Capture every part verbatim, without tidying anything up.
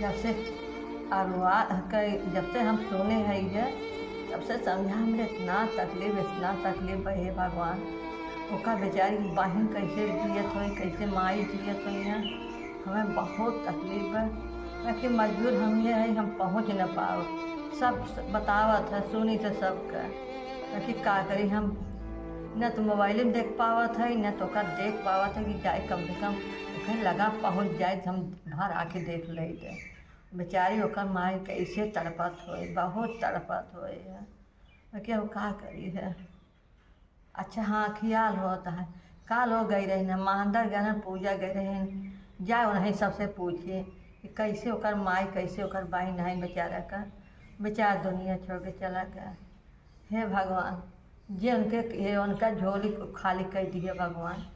जब से अरुआ के, जब से हम सुने हई है, तब से समझा हमरे इतना तकलीफ, इतना तकलीफ बा, हे भगवान। ओका बेचारी बहिन कैसे जियत होई, कैसे माई जियत होई है, हमें बहुत तकलीफ बा। लेकिन मजबूर हम ये है, हम पहुँच न पाओ। सब बतावत है, सुनी तो सबका, लेकिन का करी हम, न तो मोबाइल में देख पावत है, न तो ओकर देख पावत है कि जाए कम से कम ओके लगा पहुँच जाए, हम घर आके देख लेते। बेचारी ओकर माई कैसे तड़पत होए, बहुत तड़पत होए है। लेकिन अब का करी है। अच्छा, हाँ, ख्याल होत है, काल हो गई रही ना, माहंदर गए ना, पूजा गए रहे, जाए उन्हीं सबसे पूछे कि कैसे ओकर माई, कैसे ओकर बहिन है बेचारा का, बेचारा दुनिया छोड़ के चला गया। हे भगवान, जे उनके, हे उनका झोली को खाली कर दिए भगवान,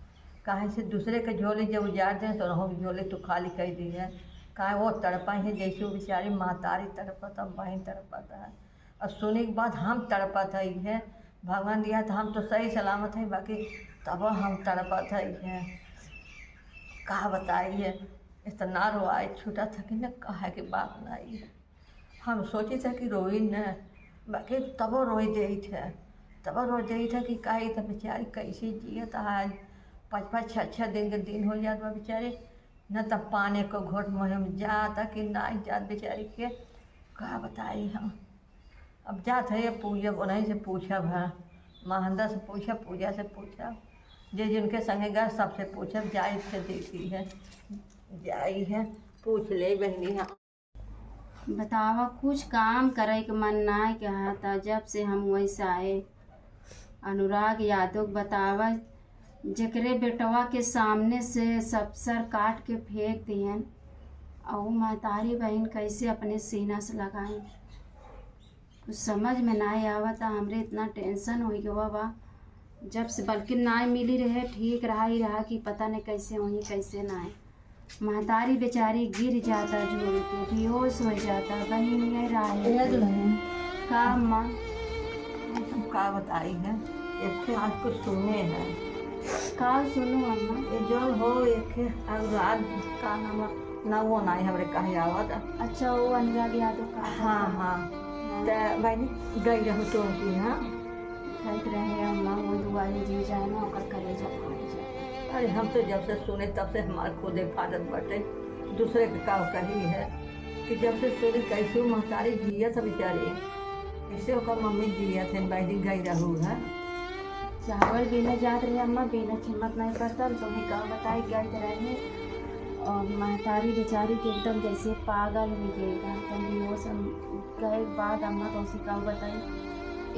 काहे से दूसरे के झोली जब उजाड़ दे तो उनहू के झोली तो खाली कर दिए। काहे वो तड़पा है जैसे वो बेचारी महतारी तड़पत है, बहिन तड़पत है। और सुने के बाद हम तड़पत है, भगवान दिया तो हम तो सही सलामत है, बाकी तब हम तड़पत है। का बताई है, इतना रोआई छूटा था कि न कहे के बात नहीं है। हम सोची था कि रोई न, बाकी तबो रोई देई थे, तबो रोई देई थे कि काहे तो बेचारी कैसे जियत आज, पाँच पाँच छः छः दिन के दिन हो जात बा बेचारी, न त पानी को घोट मुँह में जाता कि ना जात बेचारी के, का बताई हम। अब जात है ये पूजब, उन्हीं से पूछब है, महंदा से पूछब, पूजा से पूछब, जे जिनके संगे गए सबसे पूछब, जाई से देखी है, जाई है, पूछ ले बहनी हम। बतावा, कुछ काम करे के मन नाय कहता, जब से हम वैसा आए। अनुराग यादव के बतावा, जेकरे बेटवा के सामने से सब सर काट के फेंक दिहन, और वो महतारी बहिन कैसे अपने सीना से लगाई, कुछ समझ में नाय आवता। हमरे इतना टेंशन हो गवा बा, जब से बल्कि नाय मिली रहे, ठीक रहा ही रहा कि पता नहीं कैसे होई, कैसे नाय। महतारी बेचारी गिर जाता झूल के, बेहोश हो जाता, बहिनिया राहे। ए दुल्हन। का अम्मा? हम का बताई है, एक ठे आज कुछ सुने हैं। का सुनू अम्मा? ये जौन हो, एक ठे अनुराग, का नाम है? ना वो ना ही हमरे कहे आवत। अच्छा, वो अनुराग यादव का? हाँ, हाँ। हाँ। त बहनी गई रहू तो की, हाँ? कहत रहे अम्मा, वो दुआरे जी जाए ना, ओकर कलेजा फाट जाए। अरे, हम तो जब से सुने तब से हमार खुदे फाटत बाटे। दूसरे के का कही है कि जब से सुने कैसे वो महतारी जियत है बेचारी, कैसे ओकर मम्मी जियत है, बहनी गई रहू है। चावल बीने जात रहे अम्मा, बीने हिम्मत नहीं पड़ता, तो तुम्हें का बताई, गई रहे और महतारी बेचारी के एकदम जैसे पागल हो गई, एकदम बेहोश। गए के बाद अम्मा तो उसे का बताई,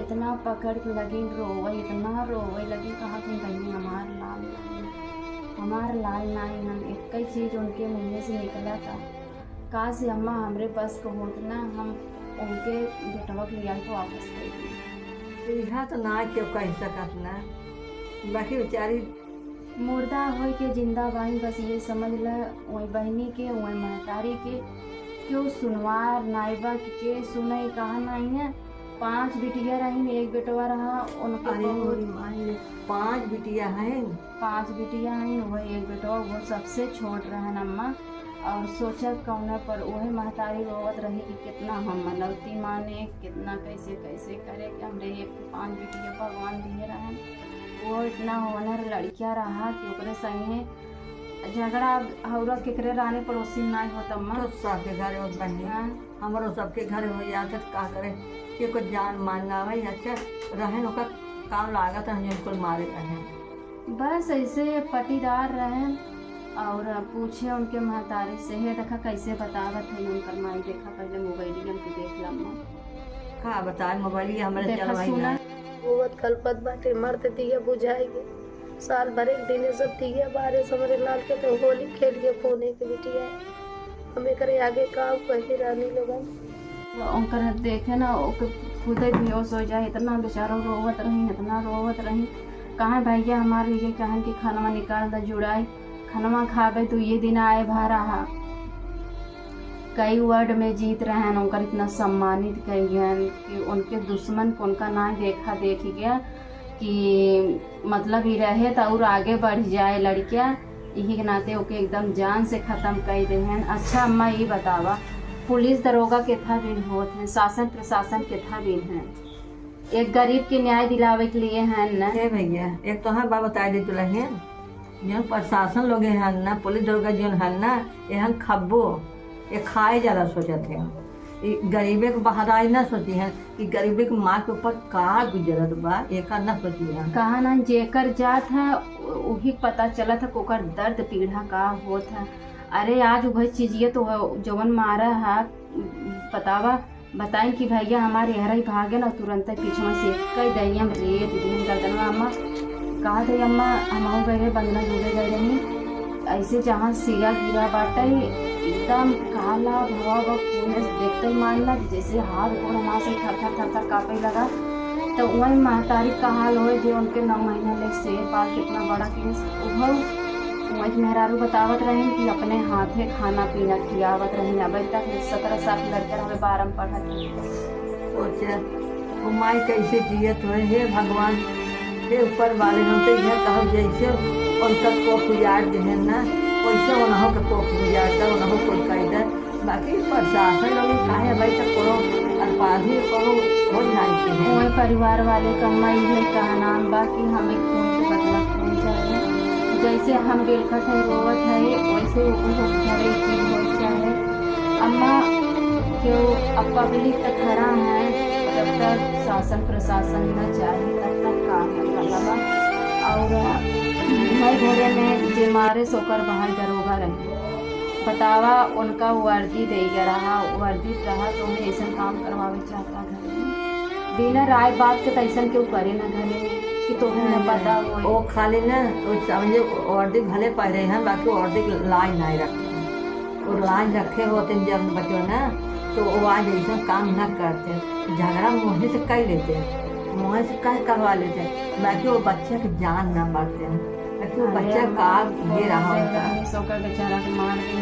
इतना पकड़ के लगी रोवे, इतना रोवे लगी, कहा कि बहनी हमार लाल नाई, हमार लाल नाई, हम एक ही चीज उनके मुँह से निकला था। काश अम्मा हमरे बस को होत ना, हम उनके बेटवा के लिया के वापस कर दी। तो यह तो ना क्यों कह सकत ना, बाकी बेचारी मुर्दा होई के जिंदा बाई, बस ये समझ ल, वही बहनी के, वही महतारी के, क्यों सुनवार नाई बा कि के सुनई कहा नाई है। पांच बिटिया रहीन, एक बेटवा रहा, उनके अरे बहुत मोरी माई, पांच बिटिया हैं। पांच बिटिया हैं, वही एक बेटवा, वो सबसे छोट रहन अम्मा। और सोचा कौना पर, वही महतारी रोवत रही कि कितना हम मनौती माने, कितना कैसे कैसे करे कि हमरे एक पांच बिटिया भगवान दिए रहन। वो इतना होनर लड़किया रहा कि ओकरे संगे झगड़ा हौरा केकरे रानी पड़ोसी नाई होत अम्मा। तो सबके घरे होत बहनी। हाँ। हमरो सबके घरे हो जात है, तो का करे, के को जान मान ना आवे, अच्छा रहन ओकर काम लागत है, हम कुल मारे रहन। बस ऐसे पटीदार रहन और पूछे उनके महतारी से, "हे देखा कैसे बतावत है उनकर माई, देखा पहले मोबाइलिया में तो देख ला अम्मा।" का बताए, मोबाइलिया हमरे देखा चलवाई सुना। ना। होवत कल्पत बाटे, मरते दिया बुझाई गए। साल भर एक दिन ये सब दिया बारे से हमरे लाल के तो होली खेल के फोने के बिटिया। हम एकरे आगे का कही रानी लोगन। उनकर देखे ना, ओके खुदे बेहोश हो जाए, इतना बेचारा रोवत रही, इतना रोवत रही। कहाँ भैया हमारे लिए कहन कि खानवा निकाल द जुड़ाई, खानवा खाबे तो ये दिन आए भा रहा। कई वार्ड में जीत रहन, उनकर इतना सम्मानित कइहन कि उनके दुश्मन को उनका ना देखा देख गया कि मतलब ही रहे तो और आगे बढ़ जाए लड़किया। यही के नाते ओके एकदम जान से खत्म कइ देहेन। अच्छा अम्मा, ई बतावा, पुलिस दरोगा केथा बिन होत हैं, शासन प्रशासन केथा बिन है? एक गरीब के न्याय दिलावे के लिए हैं न? हे भैया, एक तो हर बात बताइ दे तुला है, जौन प्रशासन लोग हैं न, पुलिस दरोगा जौन हैं न, ये हम खब्बो, ये खाए ज्यादा सोचत हैं। ये गरीबे के बहराई ना सोची हैं कि गरीबे के माँ के ऊपर का गुजरत बा, एका ना सोची हैं। कहा ना, जेकर जात है, उ-, उही पता चलत है, ओकर दर्द पीड़ा का होत है। अरे, आज वह चीजिए तो है, जवन मारा है, बतावा, बताइन कि भैया हमारे हरई भागे ना, तुरंत पीछे से कई दई हम रे दीदी, हम गर्दनवा अम्मा, कहा थे अम्मा, हम गए रहे, बंदना डूबे गए रही, ऐसे जहाँ सिरा गिरा बाटे, एकदम काला भवा बा, खून से देखते ही मानना कि जैसे हाथ गोड़ हमार से थर थर थर थर कांपे लगा। तो वही महतारी का हाल होए, जो उनके नौ महीना ले शेर पाल, कितना बड़ा केस उभव। वही मेहरारू बतावत रही कि अपने हाथे खाना पीना खियावत रही। अब तक सत्रह साल के लड़का रहे, बारह में पढ़त। सोचा, वो माई कैसे जियत होए, हे भगवान, हे ऊपर वाले, हम तो यह कहब, जैसे उनका कोख उजाड़ देहे ना, वैसे उन्हों के कोख उजाड़ दे, उन्हों को कह दे। बाकी प्रशासन लोग काहे अबे तक कोनो अपराधी कोनो खोज नाई के हैं। ओए परिवार वाले का अम्मा इहे कहनाम बा कि हमें खून के बदला खून चाहिए। जैसे हम बिलखत है, रोवत है, वैसे वो घरे चीज हो चाहे। अम्मा, क्यों अब पब्लिक तो खड़ा है, जब तक शासन प्रशासन न चाहे तब तक का होने वाला बा। और हमारे घरे में जे मारे से ओकर भाई दरोगा रहे। बतावा, उनका वर्दी दे गया रहा, वर्दी रहा तो उन्हें ऐसा काम करवावे चाहता घर में। बिना राय बात के तो ऐसा क्यों करे ना घरे में कि तोहे न पता होए। वो खाली ना, वो समझे वर्दी भले पहरे हैं, बाकी वर्दी के लाज नहीं रखते। वो लाज रखे होते जब बच्चों ना, तो वो आज ऐसा काम न करते, झगड़ा मुँह से कर लेते, मुँह से कह करवा लेते, बाकी वो बच्चे की जान न मरते। लेकिन अरे बच्चा अम्मा, का ये रहा होता। सोकर बेचारा के मार दी।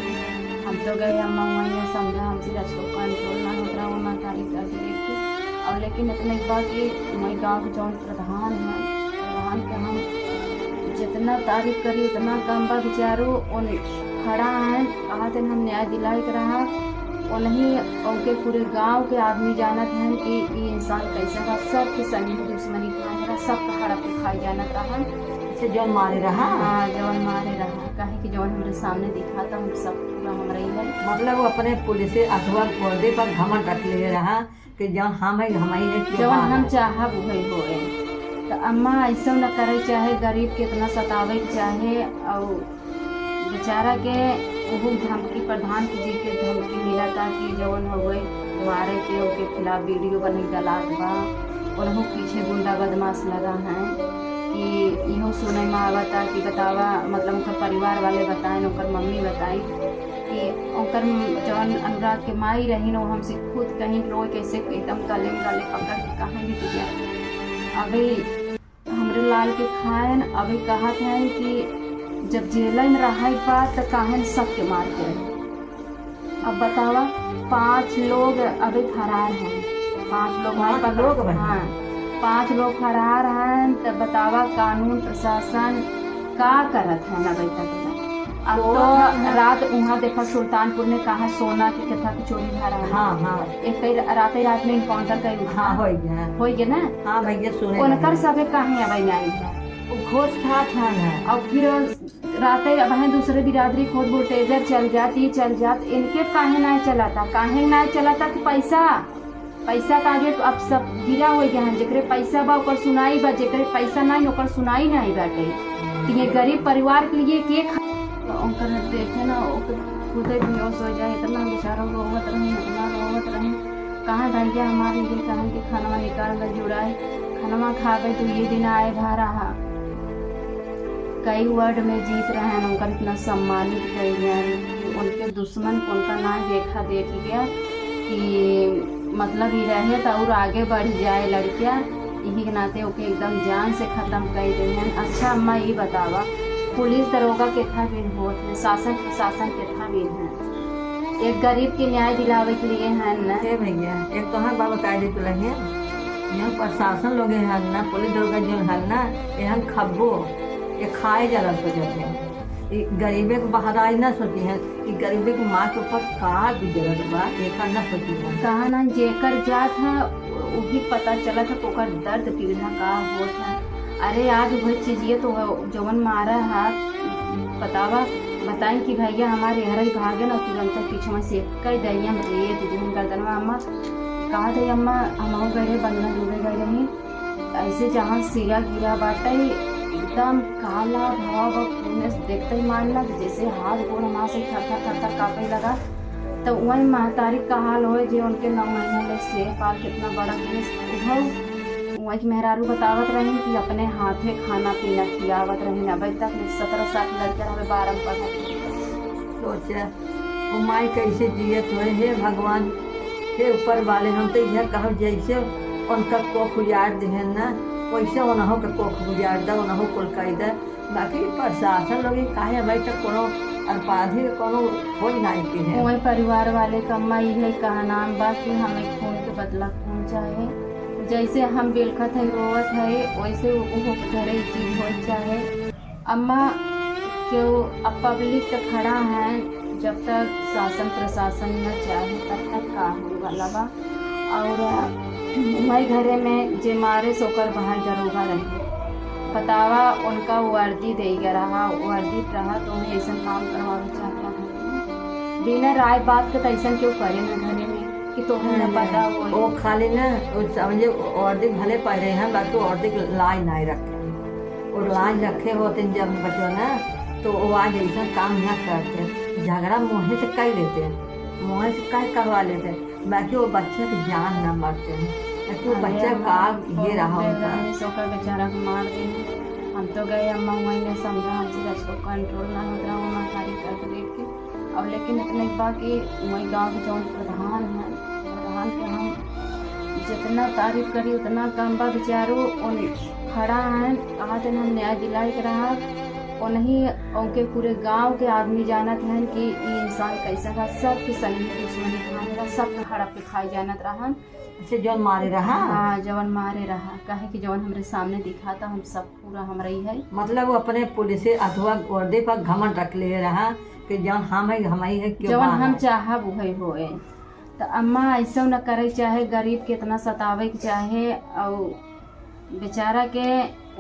हम तो गए अम्मा वहीं समझा, हमसे रचको कंट्रोल ना होत रहा, वो महतारी कर दी थी। और लेकिन इतने एक बात कि वही गाँव के जौन प्रधान है, प्रधान के हम जितना तारीफ करी उतना कम बा। बेचारो उन खड़ा हैं, कहा थे हम न्याय दिलाए के रहा। उन्हीं उनके पूरे गांव के आदमी जानत हैं कि ई इंसान कैसे बा, सबके संगी दुश्मनी खाए रहा, सबका हड़प के खाए जानत रहा। अच्छा, जौन मारे रहा? हाँ, जौन मारे रहा, काहे कि जौन हमरे सामने दिखा था, हम सब पूरा हमरा ही है। मतलब वो अपने पुलिस अथवा वर्दी पर घमंड रख लिए रहा कि जौन हम है, हम ही है, क्यों जौन बाहर हम है? चाहब उहे होए। तो अम्मा ऐसा न करे चाहे, गरीब के इतना सतावे के चाहे, और बेचारा के उहू धमकी, प्रधान जी के धमकी मिला था कि जौन होए मारे के, ओके खिलाफ वीडियो बने डालत बा, और उहू पीछे गुंडा बदमाश लगा है कि इहो सुने में आवता कि बतावा, मतलब ओकर परिवार वाले बताएं, ओकर मम्मी बताई कि ओकर जौन अनुराग के माई रही न, वो हमसे खुद कहीं रोए, कैसे एकदम गले में गले पकड़ के कहीं भी दिया। अभी हमरे लाल के खाएन, अभी कहत हैं कि जब जेल में रहे बा त काहे न सबके मार के रहे। अब बतावा, पाँच लोग अभी फरार हैं, पाँच लोग पाँच हमारे पकड़-, लोग हैं? हाँ, पाँच लोग फरार हैं। तब बतावा, कानून प्रशासन का करत है ना अभी तक ना? अब तो तो हाँ, हाँ। रात उहाँ देखा सुल्तानपुर में कहाँ सोना के कथा के चोरी भा रहा है। हाँ, हाँ। एक कई रा-, राते रात में एनकाउंटर कई उठा। हाँ, होई गया। होई गया ना? हाँ भैया, सुने उनकर रहे। सबे काहे अबे नहीं है? वो घोष खात हैं ना। और फिर राते अब हैं दूसरे बिरादरी खोद बुलटेजर चल जात, ये चल जात, इनके काहे नहीं चलाता? काहे नहीं चलाता कि पैसा, पैसा का आगे तो अब सब गिरा हो गया है। जेकरे पैसा बा ओकर सुनाई बा, जेकरे पैसा नहीं ओकर सुनाई नहीं बाटे। तो ये गरीब परिवार के लिए के खा-, तो ओकर देखे ना, ओकर खुदे बेहोश हो जाए, इतना बेचारा रोवत रही, इतना रोवत रही। कहाँ भैया हमारे लिए कहाँ के खानवा निकाल दे जुड़ाए, खानवा खाबे तो ये दिन आए भा रहा। कई वार्ड में जीत रहे हैं, उनकर इतना सम्मानित कइल गए कि उनके दुश्मन को उनका ना देखा देख गया कि मतलब ही रहे तो और आगे बढ़ जाए लड़किया। यही के नाते ओके एकदम जान से खत्म कर दे हैं। अच्छा अम्मा, ये बतावा, पुलिस दरोगा केथा बिन होत है, शासन प्रशासन केथा बिन है? एक गरीब के न्याय दिलावे के लिए है न। हे भैया, एक तो हर बात बताए दे तुला है, यहाँ प्रशासन लोग है न, पुलिस दरोगा जो है न, ये हम खब्बो, ये खाए जला सोचत है। ई गरीबे के महतारी ना सोची है कि गरीबे के माँ के ऊपर का गुजरत बा, एका ना सोची है। कहा ना, जेकर जात है, वही पता चलत है, ओकर दर्द पीड़ा का होत है। अरे, आज वही चीज ये तो है, जवन मारा है, बतावा, बताई कि भैया हमारे हरई भागे ना, तुरंत पीछे में से कई दरिया में रेत दिहन गर्दनवा। अम्मा, कहा थे अम्मा, हम गए रहे, बंधना डूबे गए रही, ऐसे जहाँ सिरा गिरा बाटे, एकदम काला भवा बा, खून से देखते ही मान लग, जैसे हाथ गोड़ हमार से थर थर थर थर कांपे लगा। तो वही महतारी का हाल होए, जे उनके नौ महीना ले से पाल कितना बड़ा केस उठाओ। वही के मेहरारू बतावत रही कि अपने हाथे खाना पीना खियावत रही। अबे तक सत्रह साल लड़के रहे, बारह में पढ़त। सोचा, वो माई कैसे जियत होए, हे भगवान, हे ऊपर वाले, हम तो यह कहब, जैसे उनका कोख उजाड़ दिहन ना, वैसे उनहु का कोख उजाड़ दा, उनहु कुल कई दा। बाकी प्रशासन लोग ही काहे अबे तक कोनो अपराधी के कोनो खोज नाई की है। वही परिवार वाले का अम्मा इहे कहनाम बा कि हमें खून के बदला खून चाहे। जैसे हम बिलखत है, रोवत है, वैसे वो, वो घरे चीज हो चाहे। अम्मा, केहू अब पब्लिक तो खड़ा है, जब तक शासन प्रशासन न चाहे तब तक का होए वाला बा। और हमारे घरे में जे मारे से ओकर भाई दरोगा रहे, बतावा, उनका वर्दी दे गया रहा, वर्दी रहा तो उन्हें ऐसा काम करवावे चाहता है। बिना राय बात के तो ऐसा क्यों करे ना घरे में कि तोहरे ना नहीं, पता नहीं। हो। वो खाली ना, वो समझे, वर्दी भले पहरे हैं, बाकी वर्दी के लाज नहीं रखे। वो लाज रखे होते जब बचवा ना, तो वो आज ऐसा काम ना करते, झगड़ा मोहे से कर लेते, मोहे से कर करवा लेते, बाकी वो बच्चे की जान ना मरते। बाकी वो अरे बच्चा अम्मा, का ये बहुत रहा होता। बेदर्दी से ओकर बेचारा के मार दी। हम तो गए अम्मा वहीं में समझा, हमसे बस को कंट्रोल ना होत रहा, वो महतारी करके देख के। और लेकिन इतने बा कि वही गाँव के जौन प्रधान हैं, प्रधान के हम जितना तारीफ करी उतना कम बा। बेचारो उन खड़ा हैं, कहा दिन हम न्याय दिलाए के रहा, उन्हीं उनके पूरे गांव के आदमी जानत हैं कि ई इंसान कैसा बा, सबके संग में दुश्मनी खाने रहा, सबके हड़प के खाए जानत रहा। अच्छा, जौन मारे रहा? हाँ, जौन मारे रहा, काहे कि जौन हमरे सामने दिखा था, हम सब पूरा हमरा ही है। मतलब वो अपने पुलिस अथवा वर्दी पर घमंड रख ले रहा कि जौन हम है, हम ही है, क्यों जौन बा हम है? चाहब उहे होए। तो अम्मा ऐसा न करे चाहे, गरीब के इतना सतावे के चाहे, और बेचारा के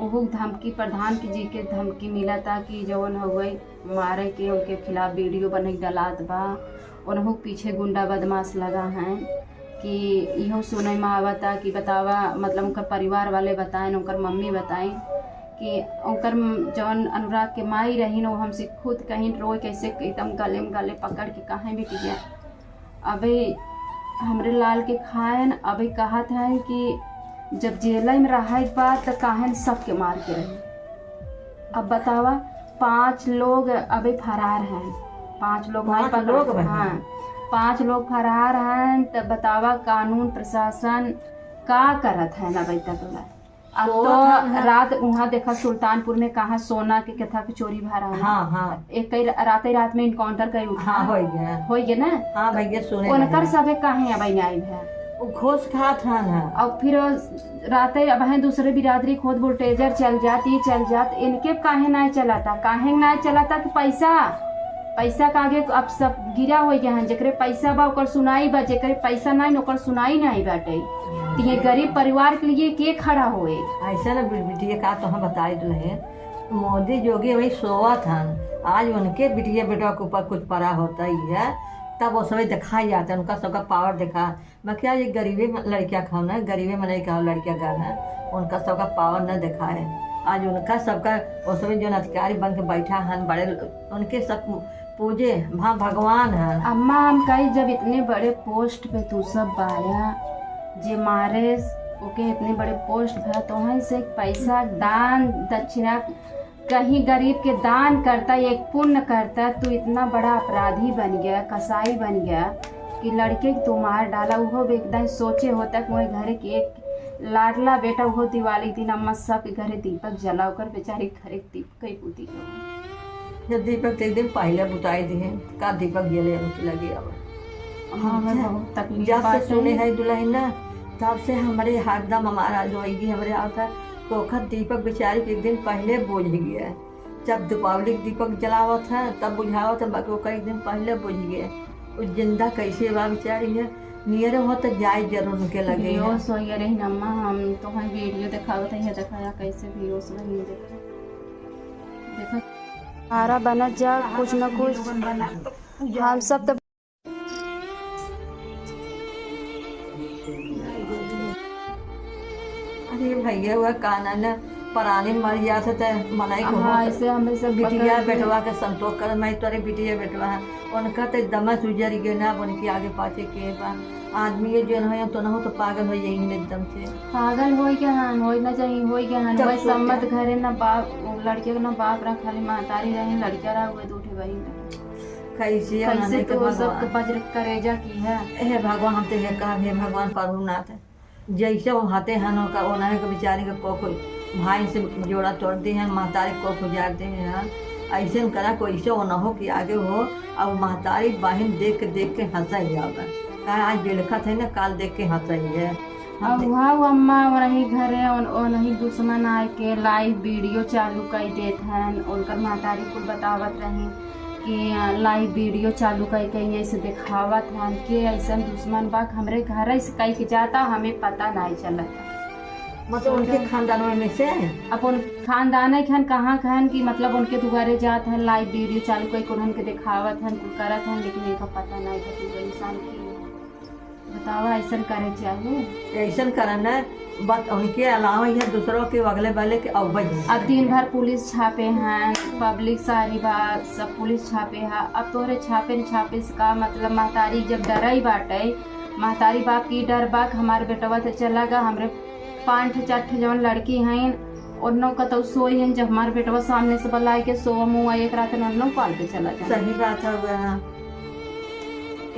ओहू धमकी, प्रधान के जी के धमकी मिला था कि जौन हुए मारे के, उनके खिलाफ वीडियो बने के डलात बा, उनहू पीछे गुंडा बदमाश लगा हैं कि इहो सुने में आवता कि बतावा, मतलब उनकर परिवार वाले बताएं, उनकर मम्मी बताएं कि उनकर म-, जौन अनुराग के माई रही न, वो हमसे खुद कहीं रोए, कैसे एकदम गले में गले पकड़ के कहें बिटिया, अबे हमरे लाल के खाएन, अबे कहत हैं कि जब जेल में रहे के बाद त काहेन सबके मार के रहे। अब बतावा, पांच लोग अबे फरार हैं, पांच लोग पांच भाई पकड़ लोग हैं। हाँ, पांच लोग फरार हैं, तब बतावा कानून प्रशासन का करत है ना अबे तक ला। अब सोवत तो हैं। रात उहाँ देखा सुल्तानपुर में कहाँ सोना के कथा के चोरी भा रहा है। हाँ, हाँ। एक कई रा-, राते रात में एनकाउंटर कई उठा। हाँ, होई गया। होई गया ना? हाँ भैया, सुने उनकर रहे। सबे काहे अब न्याय भा? वो घूस खात हैं ना। और फिर राते अब हैं दूसरे बिरादरी खोद बुलटेजर चल जात, ये चल जात, इनके काहे ना चलाता? काहे ना चलाता कि पैसा, पैसा का आगे अब सब गिरा हो गया है। जेकरे पैसा बा ओकर सुनाई बा, जेकरे पैसा नाई न ओकर सुनाई नाई बाटे। तो ये गरीब परिवार के लिए के खड़ा होए? ऐसा ना बि-, बिटिया का तो हम बताई तो नहीं, मोदी जोगी वही सोवत हन, आज उनके बिटिया बेटा के ऊपर कुछ पड़ा होता ही है, तब वो समय दिखाई जाता है, उनका सबका पावर दिखा। मैं क्या ये गरीबे म-, लड़किया खाओ ना, गरीबे मनई का लड़किया गन है, उनका सबका पावर न दिखाए। आज उनका सबका वो समय जो अधिकारी बन के बैठा हन, बड़े ल-, उनके सब पूजे, हाँ, भगवान है। अम्मा, हम कही जब इतने बड़े पोस्ट पे तू सब बाया, जे मारे ओके इतने बड़े पोस्ट पे, तो वहीं से पैसा दान दक्षिणा कहीं गरीब के दान करता, एक पुण्य करता, तू इतना बड़ा अपराधी बन गया, कसाई बन गया कि लड़के के तू मार डाला। उहो भी एकदम सोचे होता कि वही घर के एक लाडला बेटा उहो दिवाली दिन अम्मा सबके घरे दीपक जला, ओकर बेचारी घरे दीपक कई बुद्धि के हो। जब दीपक तो एक दिन पहले बुताई दिहे, का दीपक जले उनके लगे अब। हाँ, हमें अच्छा, बहुत तकलीफ जब से बाटे। सुने है दुल्हन ना, तब से हमरे हरदम हमारा जो आएगी, हमरे आवता, तो ओकर दीपक बेचारी के एक दिन पहले बोझ गया। जब दीपावली के दीपक जलावत है, तब बुझावत है, बाकी वो कई दिन पहले बुझ गए। वो जिंदा कैसे बा बेचारी है, नियरे हो तो जाए जरूर उनके लगे है। बेहोश हो गए रही अम्मा, हम तो हैं वीडियो दिखावत है, देखा या कैसे बेहोश रही, देखा, देखा। हमारा बनत जा कुछ न कुछ, हम सब तो अरे भैया, हुआ काना न परानी मर जात है, त मनाई को हाँ, होत। ऐसे हमें सब बिटिया पकड़ के बेटवा के संतोष कर, मैं तोरे बिटिया बेटवा है, उनका तो दमस उजर गए ना, अब उनके आगे पाछे के बा। आदमी ये जो है, तो ना हो तो पागल हो जाएंगे एकदम से। पागल होई के हन, होई ना चाहिए, होई के हन, जब वही सोचे सम्मत घरे ना बाप, वो लड़के के ना बाप रहा, खाली महतारी रहे, लड़का रहा, हुए दो ठे बहिन रहे। कैसे कैसे उन्होंने के तो वो सब भगवान। तो वज्र करेजा की है। हे भगवान, हम तो ये कहा, हे भगवान प्रभुनाथ, जैसे वो हाथे हन ओका, ओनाहे के बेचारे के कोख भाई से जोड़ा तोड़ दे हैं, महतारी कोख उजाड़ दे हैं। ऐसे न करा कोई से वो न हो कि आगे हो, अब महतारी बहिन देख के, देख के हंसा ही जावे। कहा आज बिलखत है ना, काल देख के हंसा ही है। हम अब दे- वहाँ वो अम्मा वही घरे उन-, उन्हीं दुश्मन आए के लाइव वीडियो चालू कर देत हन, उनकर महतारी कुल बतावत रही कि, आ, लाइव वीडियो चालू करके ऐसे दिखावत हन कि ऐसन दुश्मन बा, हमरे घर से कह के जाता, हमें पता नहीं चलत। मतलब उनके खानदान में से? अब उन खानदान है खन कहाँ खन कि मतलब उनके दुआरे जात हन, लाइव वीडियो चालू करके उन्हन के दिखावत हन, कुल करत हन, लेकिन इनका पता नहीं था कि वो इंसान की बतावा, ऐसन करे चाहे? ऐसन करे न, बस उनके अलावा यह दूसरों के अगले बगले के अउबे ही। अब दिन भर पुलिस छापे हैं, पब्लिक सारी बा, सब पुलिस छापे है। अब तोहरे छापे न छापे से का मतलब? महतारी जब डराई बाटे, महतारी बाप की डर बा कि हमार बेटवा तो चला गा, हमरे पाँच ठे चार ठे जवन लड़की हैं, उन्नो कतौ सोई हैं, जब हमार बेटवा सामने से बलाए के सोवा मुआ एक रात उन्नो पाल के चला जाए। सही बात है बा।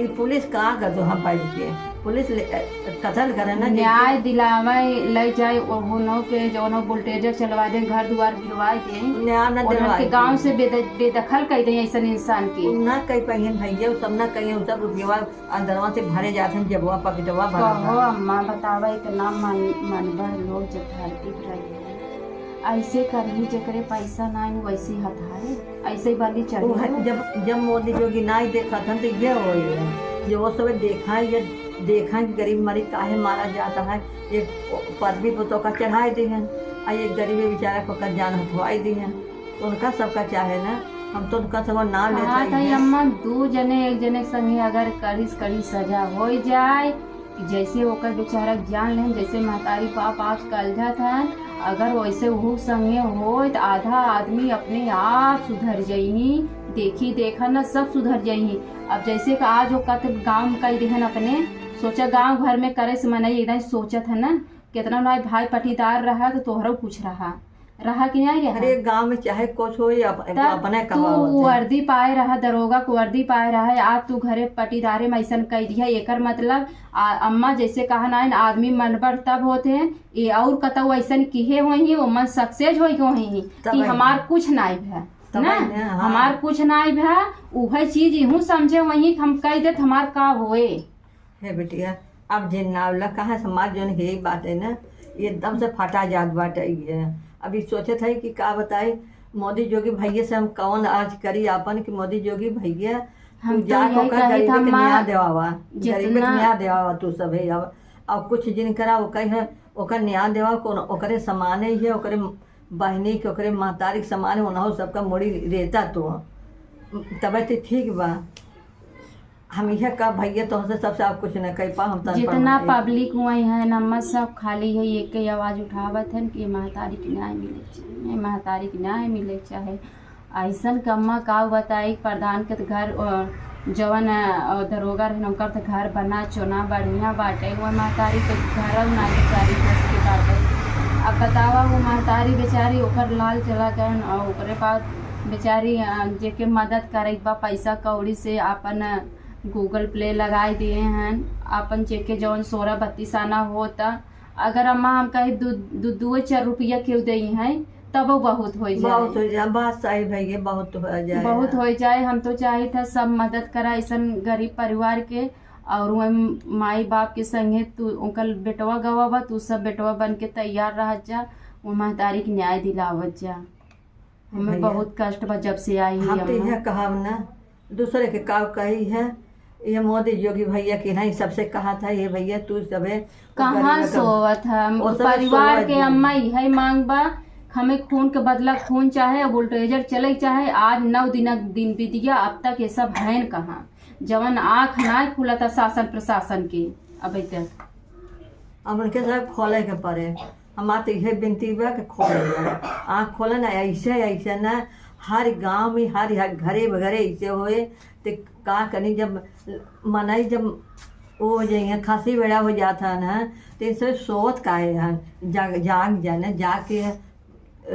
ई पुलिस का कर दो हम बैठ के? पुलिस ले, कत्ल करे ना, न्याय जैसे दिलावे, ले जाए, ओहनो के जौनो बुलडोजर चलवा दे, घर दुआर गिरवा दे, न्याय ना उन्हन दिलवाए के गाँव दे। से बेद-, बेदखल कर दे ऐसन इंसान के। उ ना कह पाइहन भैया, उ सब ना कहिए, उ सब रुपया अंदरवा से भरे जात हैं, जेबवा पकेटवा भरा कहो था। अम्मा, बतावा, इतना मन, मनबढ़ लोग जब धरती पर रहे हैं, ऐसे करही, जेकरे पैसा ना है, वैसे हथाए, ऐसे बली चढ़े वो है, हो। जब, जब मोदी जोगी ना ही देखत हन, तो ये हो ये, ये वो सब देखा है, ये देखा है कि गरीब मरीज काहे मारा जाता है, ये पदवी पर तो का चढ़ाई दी है, आ ये गरीब बेचारा को का जान हथवाई दी है। उनका सबका चाहे ना, हम तो उनका सब नाम लेत हाँ, रही तो है। अम्मा, दू जने एक जने के संगे अगर कड़ी से कड़ी सजा हो जाए, कि जैसे ओकर बेचारा के जान लेन, जैसे महतारी बाप आज कलजत हन, अगर वैसे ओहू संगे होय, त आधा आदमी अपने आप सुधर जइही, देखी देखा न सब सुधर जइही। अब जैसे कि आज ओकर गाँव में कई देहन अपने, सोचा गाँव घर में करे से मनई एकदम सोचत है ना, कितना ना भाई पटीदार रहा तो तोहरो कुछ रहा, रहा कि नहीं रहा? अरे, गाँव में चाहे कुछ हो, ये अप-, तब अपने तू कहावत है। वर्दी पाए रहा, दरोगा को वर्दी पाए रहा, आज तू घरे पटीदारे में ऐसन कह दिया, एकर मतलब, आ, अम्मा जैसे कहा ना, आदमी मनबढ़ तब होते हैं, ये और कतौ ऐसन किहे होई ही, वो मन सक्सेस होई के होई ही तब कि है। हमार कुछ नाई भा, तब ना? है ना, हाँ। हमार कुछ नाई भा, उहे चीज इहू समझे होई ही कि हम कह देत, हमार का होए। हे बिटिया, अब जिन नावला कहाँ समाज जौन हे बाटे ना, ये एकदम से फटा जात बाटे ये। अभी सोचत है कि का बताई, मोदी जोगी भैया से हम कौन आज करी आपन कि मोदी जोगी भैया, हम तू तो जाके यही ओकर कही गरीबे था के माँ, न्याय देवावा, गरीबे के जितना न्याय देवावा तू सब है। अब, अब कुछ जिन करा वो कहे, ओकर न्याय देवा, कौन ओकरे समाने ही है, ओकरे बहिनी के, ओकरे महतारी के समाने, उनहु सबका मुड़ी रेता तो, तबे तो ठीक बा। हम इहे कह भैया, तोहसे सबसे आप कुछ न कह पा, हम तन जितना पर पब्लिक हुई है ना, अम्मा, सब खाली है, एक ही आवाज उठावत हन कि महतारी के न्याय मिले के चाहे, महतारी के न्याय मिले के चाहे। ऐसन के अम्मा का बताई, प्रधान के तो घर, अ, जवन, अ, दरोगा रहन, ओकर तो घर बना चोना बढ़िया बाटे, वो महतारी के घर ना बेचारी बस के बाटे। अब बतावा, वो महतारी बेचारी, ओकर लाल चला गए और ओकरे बाद बेचारी, अ, जेके मदद करे के बा पैसा कौड़ी से, आपन Google Pay लगाई दिए हैं, आपन जेके जौन सोरह बत्तीस आना होता। अगर अम्मा हम कहीं दू, दू, दू चार रुपया केहू देई हैं, तबो बहुत हो जाए। बहुत हो जाए, बात सही भैया, बहुत हो जाए। बहुत हो जाए। हम तो चाहित है सब मदद करा ऐसन गरीब परिवार के, और वह माई बाप के संगे तू, उनकर बेटवा गवा बा, तू सब बेटवा बन के तैयार रह जा, वो महतारी के न्याय दिलावत जा। हमें भैया, बहुत कष्ट बा जब से आई ही हम तो अम्मा। यह कहब ना, दूसरे के का कही है, ये मोदी योगी भैया के नहीं सबसे कहा था, ये भैया तू सबे कहाँ गरीब का सोवत है? वो सब परिवार सोवत के नहीं। अम्मा यही मांग बा, हमें खून के बदला खून चाहे, बुलडोजर चले चाहे, आज नौ दिन, दिन बीत गया, अब तक ये सब हैन कहाँ? जवन आँख ना खुलत है शासन प्रशासन के अभी तक। अब उनके सब खोले के पड़े। हमार तो इहे विनती बा कि खोले जाए, आँख खोले ना, ऐसे, ऐसे ना, हर गाँव में, हर, हर घरे बघरे ऐसे होए, तो का करी, जब मनई जब वो हो जाइए, खांसी बेड़ा हो जाता है ना, तो इनसे सोवत काहे हैं, जाग, जाग जाए ना, जाके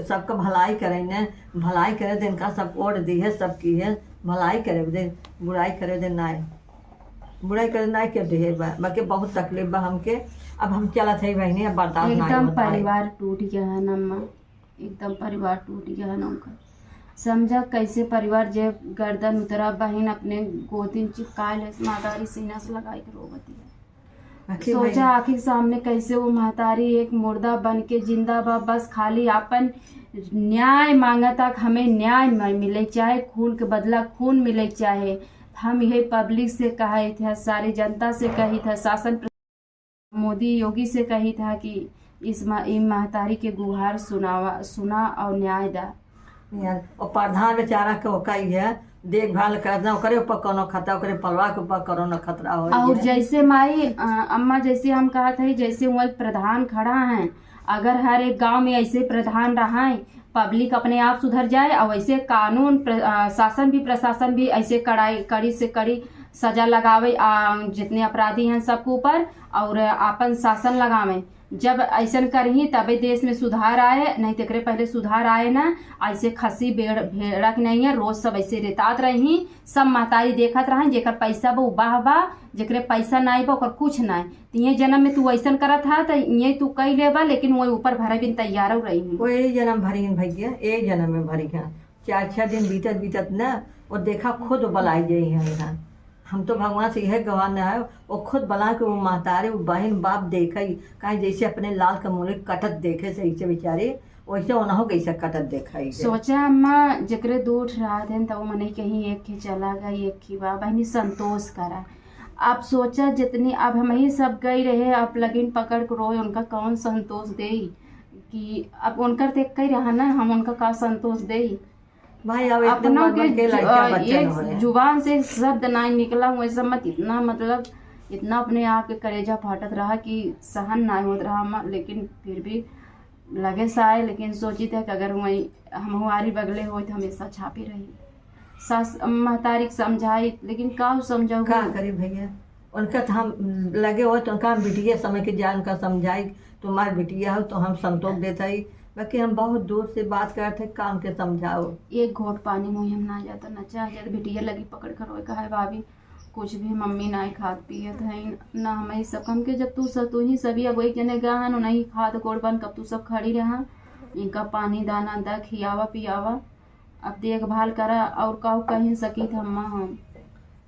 सबका भलाई करे ने, भलाई करे दे, इनका सपोर्ट दी है, सब की है, भलाई करे दे, बुराई करे दे, नाय, बुराई करे नाय के दे बा, बाकी बहुत तकलीफ बा हमके। अब हम चलत है बहिनी, अब बर्दाश्त नाय एकदम होत है। परिवार टूट गया है ना अम्मा, एकदम परिवार टूट गया है ना उनका। समझा कैसे परिवार जे गर्दन उतरा, बहिन अपने गोदिन चिपकाए ले, महतारी सीना से लगाई के रोवती है। आखिर सोचा भाई। आँखी के सामने कैसे वो महतारी एक मुर्दा बन के जिंदा बा, बस खाली आपन न्याय मांगता कि हमें न्याय म-, मिले, चाहे खून के बदला खून मिले, चाहे हम यही पब्लिक से कही था, सारी जनता से कही था, शासन प्र-, मोदी योगी से कही था कि इस मा-, इन महतारी के गुहार सुनावा, सुना और न्याय दा। यार, और प्रधान बेचारा के ओका ही है, देखभाल करत ना, ओकरे ऊपर कोनो खतरा, ओकरे पलवा के ऊपर कोनो खतरा हो और जाए। जैसे माई, अ, अम्मा, जैसे हम कहत है, जैसे वही प्रधान खड़ा है, अगर हर एक गांव में ऐसे प्रधान रहा है, पब्लिक अपने आप सुधर जाए और ऐसे कानून प्र-, अ, शासन भी, प्रशासन भी ऐसे कड़ाई, कड़ी से कड़ी सजा लगावे, आ, जितने अपराधी हैं सबके ऊपर, और आपन शासन लगावे। जब ऐसन करही तबे देश में सुधार आए, नहीं तो एकरे पहले सुधार आए ना। ऐसे खसी बेड़, भेड़ा के नहीं है, रोज सब ऐसे रेतात रही, सब महतारी देखत रहे, जेकर पैसा बा उ बाह बा, जेकरे पैसा नाई बा ओकर कुछ नाई। तो ये जन्म में तू ऐसन करत हा तो ये तू कई लेबा, लेकिन वो ऊपर भरे बिन तैयार रही। वो ए जन्म भरी भैया, ए जन्म में भरी है। चार छह दिन बीतत बीतत ना, वो देखा खुद बलाई जाई है यहाँ। हम तो भगवान से यह गवाह न है, वो खुद बला के वो महतारी, वो बहिन बाप देखे, काहे जैसे अपने लाल का मुड़ी कटत देखे से ऐसे बेचारे, वैसे उन्हों के ऐसे कटत देखे है। सोचा अम्मा, जेकरे दो ठे रात हैं, तो वो मनई कहीं एक ही चला गई, एक ही बा, बहिनी संतोष करा। अब सोचा जितनी, अब हम ही सब गई रहे, अब लगिन पकड़ के रोए, उनका कौन संतोष देई? कि अब उनकर तो एक ही रहा ना, हम उनका का संतोष देई? भाई, अब इतने अपनों मर मर के के जु-, लड़का अ, बच्चा एक न होए। जुबान से शब्द ना निकला, वैसे मत इतना, मतलब, इतना अपने आप के करेजा फाटत रहा कि सहन ना होत रहा, म-, लेकिन फिर भी लगे से आए, लेकिन सोची थे कि अगर वही हम हमारी बगले होई तो हमेशा छापी रही। सास महतारी के समझाई, लेकिन का समझाऊ? का करी भैया, उनका तो हम लगे हो तो उनका हम बिटिया समझ के जाए, उनका समझाई, तुम्हार बिटिया हो तो हम संतोष देत हई, बाकी हम बहुत दूर से बात करत है, काम के समझाओ। एक घोट पानी मुँह हम ना जाता, ना चाह जाता, बिटिया लगी पकड़ कर रोए, कहा, "भाभी, कुछ भी मम्मी ना खात पियत है, ना हम ई सब काम के, जब तू सब, तू ही सभी अब एक जने गा हन, नहीं खात गोड़ बन, कब तू सब खड़ी रहा, इनका पानी दाना दा, खियावा पियावा।" अब देखभाल करा, और काहू कहीं सकी था अम्मा हम।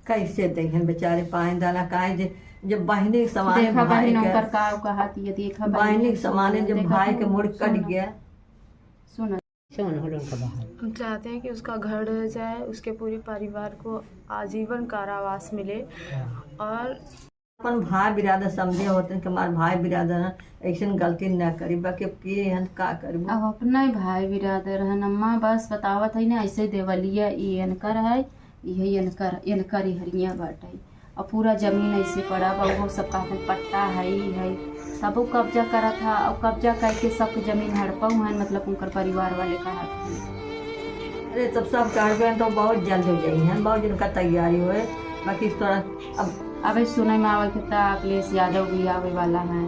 कैसे देहन बेचारे पानी दाना, काहे जे, जब बहिनी के समान देखा भाई बहिन के, ओकर का कहत ये, देखा बहिनी बहिन के समाने जब देखा भाई के सुन, मुड़ कट सुन, गया। सुन। सुन, होलो उनका बाहर। हम चाहते हैं कि उसका घर ढह जाए, उसके पूरे परिवार को आजीवन कारावास मिले। हाँ। और अपन भाई बिरादर समझे होते कि हमार भाई बिरादर हैं, ऐसन गलती न करी, बाकी अब के हन का करबो। अब अपना ही भाई बिरादर हन अम्मा, बस बतावत है ना, ऐसे देवलिया ई एनकर है, इहे एनकर, एनकर ही हरिया बाटे। और पूरा जमीन ऐसे पड़ा बा, वो सब कहते पट्टा है, ई है, तबो कब्जा करत है, और कब्जा करके सबके जमीन हड़पऊ है, मतलब उनकर परिवार वाले कहत हैं। अरे, तब सब कहबे तो बहुत जल्द हो जाई हैं, बहुत दिन का तैयारी होए, बाकी इस तरह अब अबे सुने में आवे के त अखिलेश यादव भी आवे वाला हैं,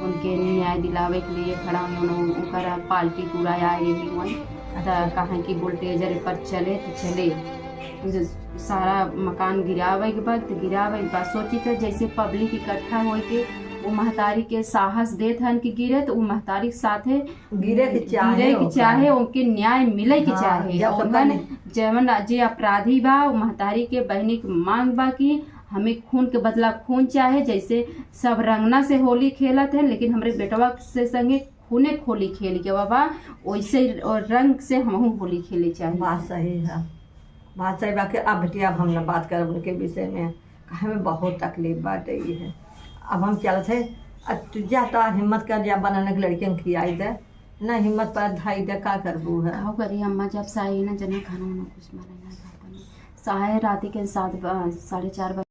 उनके न्याय दिलावे के लिए खड़ा हुए, उन-, उनकर पार्टी पूरा आए रही हुए, त कहें कि बुलडोजर पर चले तो चले, जो सारा मकान गिरावे के बाद, तो गिरावे के बाद सोची थे जैसे पब्लिक इकट्ठा होए के वो महतारी के साहस देत हन कि गिरे, तो वो महतारी के साथे गिरे के चाहे गिरे के ओकर। चाहे, ओके न्याय मिले के हाँ, चाहे। जब और तक उन्हन नहीं। जवन जे अपराधी बा, वो महतारी के बहिनी के मांग बा कि हमें खून के बदला खून चाहे, जैसे सब रंगना से होली खेलत हैं, लेकिन हमरे बेटवा से संगे खूने होली खेल के बाबा, वैसे और रंग से हमहू होली खेले चाहिए। बात सही है, बात सही बा कि अब बिटिया, अब हम ना बात करब उनके विषय में, काहे में बहुत तकलीफ बाटे ई है। अब हम चलत है, अब तू जा तो हिम्मत कर, जा बनाने के लड़कियन खियाई दे, ना हिम्मत पर धाई दे, का करबू है? का करी अम्मा, जब से आई ना जना खाना वाना कुछ बना ना खाता नहीं। साहे रात के सात ब-, साढ़े चार बजे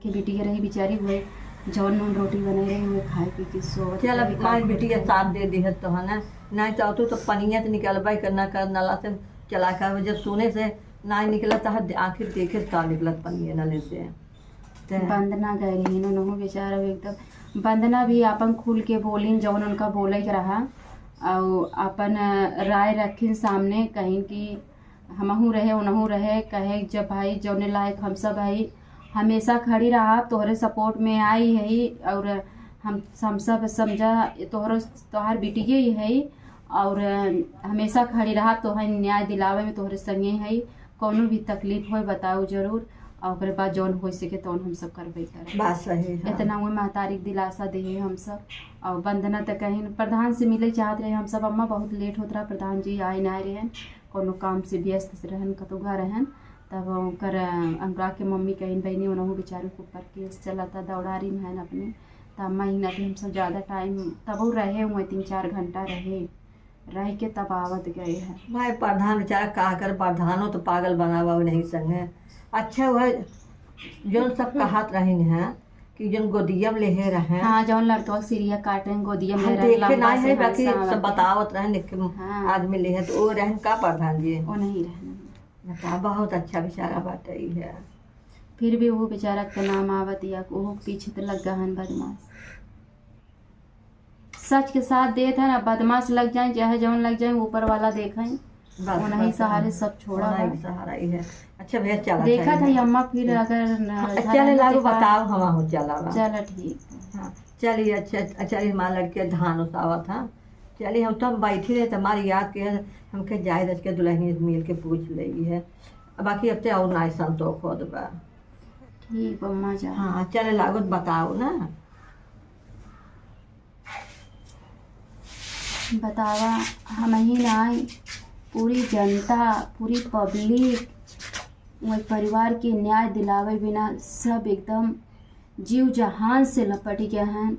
के बिटिया रही बेचारी, हुए जौन नून रोटी बने रही, हुए खाए पी के सोवत चल, अब रही, का माई करी? बिटिया साथ दे दी है तो है ना, नहीं तो तू तो पनिया तो निकलबा ही करना कर, नला से चला कर, जब सोने से ना निकलत है, आखिर देखे का निकलत पनिया नले से। ते वंदना गए रही, उनहु बेचारा एकदम, वंदना भी आपन खुल के बोलिन, जौन उनका बोले के रहा, और आपन राय रखिन सामने, कहिन कि हमहू रहे, उनहू रहे, कहे जब भाई जौने लायक हम सब हई, हमेशा खड़ी रहा, तोहरे support में आई है, और हम, हम सब समझा तोहरो, तोहार बिटिये ही है, और हमेशा खड़ी रहा, तोहर न्याय दिलावे में तोहरे संगे है। कौनो भी तकलीफ होए बताओ जरूर, और ओकरे बाद जौन हो सके तौन हम सब करबे करब। बात सही है। इतना हुए महतारी के दिलासा दिए हम सब। और वंदना तो कहीं प्रधान से मिले चाहत रहे हम सब, अम्मा बहुत लेट होत रहा, प्रधान जी आए ना रहे, कोनो काम से व्यस्त रहन, कतौ गए रहन। तब ओकर, अ, अनुराग के मम्मी कहिन, "बहिनी, ओनहु बेचारू के ऊपर केस चलता, दौड़ारी में हन अपने।" तब अम्मा हिना के हम सब ज्यादा टाइम तबो रहे हुए, तीन चार घंटा रहे, रह के तब आवत गए हैं। भाई, प्रधान बेचारा का करे, प्रधानो तो पागल बनावा नहीं संगे। अच्छा, वह जौन सब कहत रहिन हैं कि जौन गोदिया में लेहे रहे। हाँ, जौन लड़कवा सीरिया काटे हैं, गोदिया में हम रहे, देखे लंबा नहीं से है, बाकी हंसा सब आवत। बतावत रहे, एक हाँ। आदमी लेहे, तो वो रहन का प्रधान जी? वो नहीं रहन। बता, बहुत अच्छा बेचारा बाटे ई है। फिर भी वो बेचारा के नाम आवत या ओहो के पीछे तो लग गहन बदमाश। सच के साथ देत है ना, बदमाश लग जाए चाहे जौन लग जाए, ऊपर वाला देखे, बस, वो नहीं बस, सहारे हाँ। सब छोड़ा वो नहीं बा। सहारा ही है। अच्छा भैया, चला देखा चाहिए। था ये अम्मा फिर अगर न हाँ, घर चले में लागो, देखा बताओ, हम हो चला बा। चला ठीक है। हाँ, चलिए, अच्छा, चलिए, हमारा लड़के धान उसावा था। चलिए, हम तो हम बैठी रहे, तो हमारी याद के हमके जाए दस के दुल्हन मिल के पूछ लेगी है। बाकी अब ते और ना संतोष होत बा। ठीक बा, अम्मा जान। हाँ, चले लागो, बताओ ना। बतावा, हम ही नाई, पूरी जनता, पूरी public, वही परिवार के न्याय दिलावे बिना सब एकदम जीव जहान से लपट गए हैं।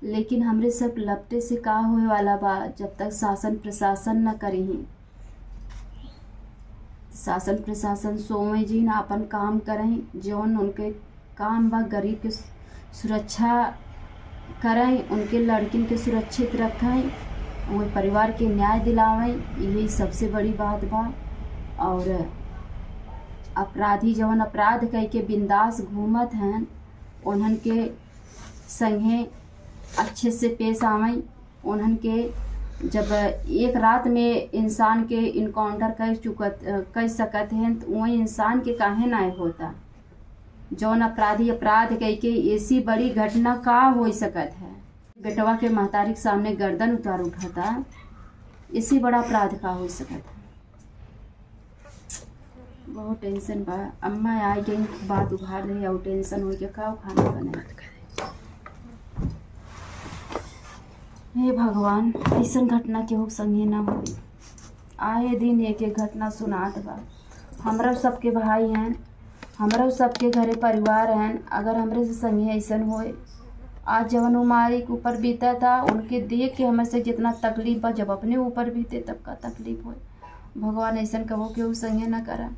लेकिन हमरे सब लपटे से का होए वाला बा, जब तक शासन प्रशासन न करिही। शासन प्रशासन सोवे जी न, आपन काम करें, जौन उनके काम बा, गरीब के सु-, सुरक्षा करें, उनके लड़किन के सुरक्षित रखें, उनके परिवार के न्याय दिलावें, यही सबसे बड़ी बात बा। और अपराधी जौन अपराध कइके बिंदास घूमत हैं, उन्हन के संगे अच्छे से पेश आवें। उन्हन के जब एक रात में इंसान के encounter कर चुकत, कर सकत हैं, तो वही इंसान के काहे ना होता? जौन अपराधी अपराध कइके ऐसी बड़ी घटना का हो सकत है? बेटवा के महतारी के सामने गर्दन उतार उठाता, ऐसी बड़ा अपराध का हो सकत है? बहुत tension बा। अम्मा आ गई, बात उघार दे और tension हो गया, का खाना बनाए? हे भगवान, ऐसन घटना केहू संगे ना होई। आए दिन एक एक घटना सुनात बा। हमरा सबके भाई हैं, हमरा सबके घरे परिवार हैं, अगर हमरे से संगे ऐसन होए, आज जवन उ माई के ऊपर बीता था, उनके देख के हमें से जितना तकलीफ बा, जब अपने ऊपर बीते तब का तकलीफ होए। भगवान ऐसन कबो केहू संगे ना करा।